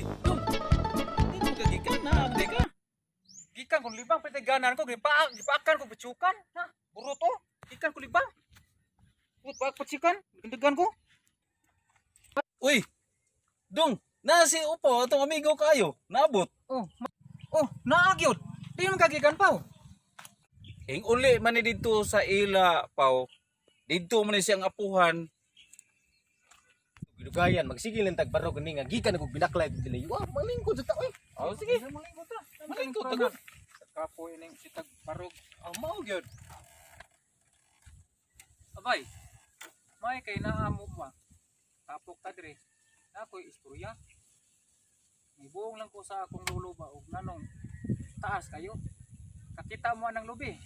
Uy, dong. Di mo kagikan na, di ka. Gikan kong libang pwede ganan ko gipaak gipaakan ko bitsukan. Ha, burot oh. Gikan ko libang. Burot paak patsikan, gandagan ko. Uy, dong, na si Upo, atong amigo kayo, naabot. Oh, oh, naagyod. Di man kagikan pa. Oh. Ing uli man ni didto sa ila, Pau. Didto man ni siyang apuhan. Gidugayan, magsigil lang tagbarog kani nga gikan ako binaklay dili. Wa malingkod sa ta oy. Oh, sige. Malingkot ta. Malingkot ta, gud. Kapoy ning sitag barog. Oh, mao gyud. Abay. May kay naamo ba? Tapok ta dire. Na ako'y istorya. Nibuong lang ko sa akong lulo ba og nanong taas kayo. Kakita mo anang lubi.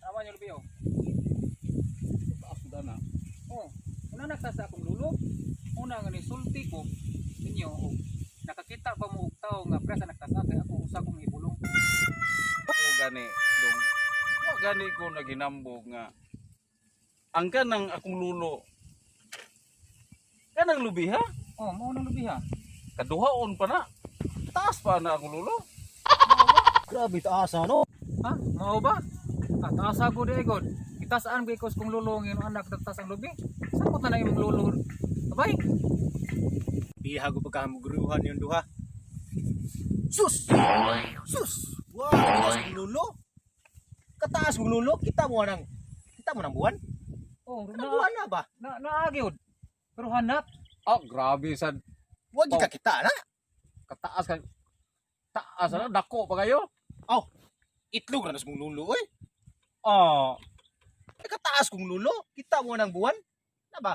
Tama niyo lubi oh. Taas na na. Oh, una nagta sa akong lulo. Una nga nisulti ko ninyo og nakakita ba mo og tawo nga presa nagtasa kay ako usa kong ibulong. Mo gani, dong. Wa gani ko naginambog nga ang kanang akong lulo. Kanang lubi ha? Oh, mao nang lubi ha. Kaduhaon pa na. Taas pa na akong lulo. Grabe taasa no. Ha? Mao ba? Ah, taasa ko di god. Itasaan ko ikos kong lulo ng anak nagtas ang lubi. Samot na na imong lulo. Abay, Biha ko pagkahamugruhan yung duha. Sus! Sus! Wow, kataas kong lulo. Kataas kong lulo, kita mo nang buwan? Oh, Kanang na buwan na ba? na naagyod. Pero hanap, Ah, grabe sad. Wa gyud ka kita na. Kataas ka. Taas na dako pa kayo. Itlog ra na sa mong lulo oy. Ah, Eh, kataas kong lulo, kita mo nang buwan? Na ba?